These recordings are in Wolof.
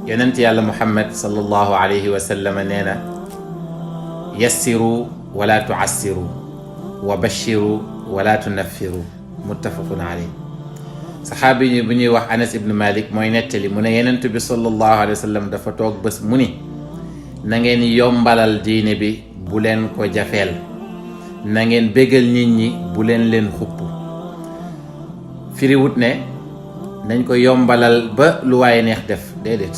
yonent yàlla muhammad sallallahu alayhi wa sallam nee na yassiru wala tuassiru wa bashiru wala tunaffiru muttafaqun alayhi. saxaabi yi bu ñuy wax Anas ibn Malik mooy nettali mu ne yonent bi sallallahu alayhi wa sallam dafa toog bés mu ni na ngeen yombalal diine bi bu leen ko jafeel, na ngeen bégal nit ñi bu leen xupp. firiwut ne nañ ko yombalal ba lu waaye neex def, déedéet.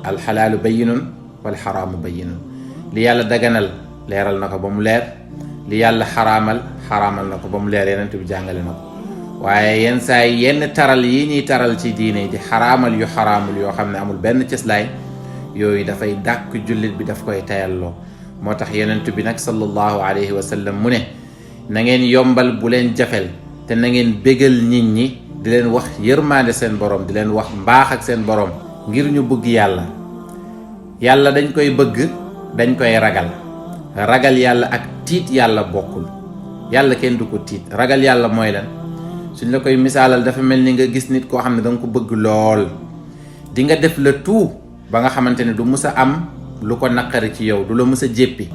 alxalaalu bayyinun wal xaraamu bayyinun. li yàlla daganal leeral na ko ba mu leer, li yàlla xaraamal na ko ba mu leer, yonent bi jàngale na ko. waaye yenn saa yi yenn taral yi ñuy taral ci diine di xaraamal yu xaraamul yoo xam ne amul benn cëslaay, yooyu dafay dàkk jullit bi, daf koy tayalloo. moo tax yonent bi nag sallallahu alayhi wa sallam mu ne na ngeen yombal bu leen jafel, te na ngeen bégal nit ñi, di leen wax yërmaande seen borom, di leen wax mbaax ak seen borom, ngir ñu bëgg yàlla. yàlla dañ koy bëgg, dañ koy ragal. ragal yàlla ak tiit yàlla bokkul. yàlla kenn du ko tiit. ragal yàlla mooy lan? suñ la koy misaalal dafa mel ni nga gis nit koo xam ne danga ko bëgg lool, di nga def le tout ba nga xamante ne du mus a am lu ko naqari ci yow, du la mus a jéppi.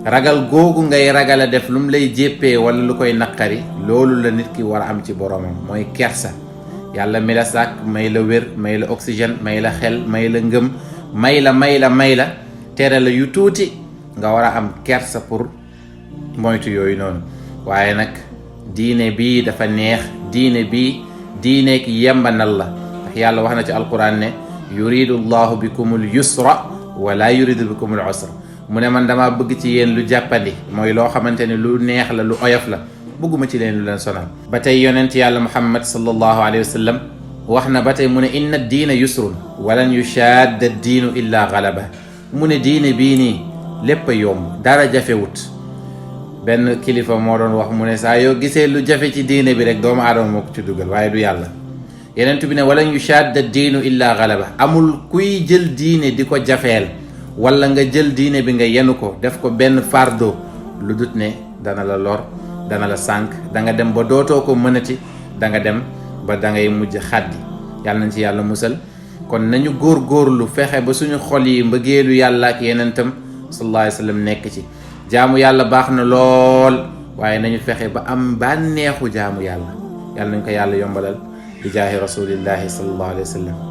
ragal googu ngay ragal a def lu mu lay jéppee wala lu koy naqari, loolu la nit ki war a am ci boromam, mooy kersa. yàlla mi la sàkk, may la wér, may la oxygène, may la xel, may la ngëm, may la tere la yu tuuti, nga war a am kersa pour moytu yooyu noonu. waaye nag diine bii dafa neex, diine bii diine ki yembanal la. ndax yàlla wax na ci alquran ne yuridu llahu bikumul yusra wala yuridu bikumul usra. mu ne man dama bëgg ci yéen lu jàppandi, mooy loo xamante ne lu neex la, lu oyof la, bëgguma ci leen lu leen sonal. ba tey yonent yàlla muhammad sallallahu alayhi wa sallam wax na ba tey mu ne inna diina yusrun walan yushaadda diinu illa galaba. mu ne diine bii nii lépp a yomb, dara jafewut. benn kilifa moo doon wax mu ne saa yoo gisee lu jafe ci diine bi rek doomu aadama moo ko ci dugal, waaye du yàlla. yonent bi ne walan yushaadda diinu illa galaba. amul kuy jël diine di ko jafeel, wala nga jël diine bi nga yenu ko def ko benn fardeau, lu dut ne dana la lor, dana la sànk, da nga dem ba dootoo ko mënati, da nga dem ba da ngay mujj xaddi. yàlla nañ ci yàlla musal. kon nañu góorgóorlu fexe ba suñu xol yi mbëggeelu yàlla ak yenentam sallallahu alayhi wa sallam nekk ci. jaamu yàlla baax na lool, waaye nañu fexe ba am bànneexu jaamu yàlla. yàlla nañ ko yàlla yombalal bi jaahi rasulillahi sallallahu alayhi wa sallam.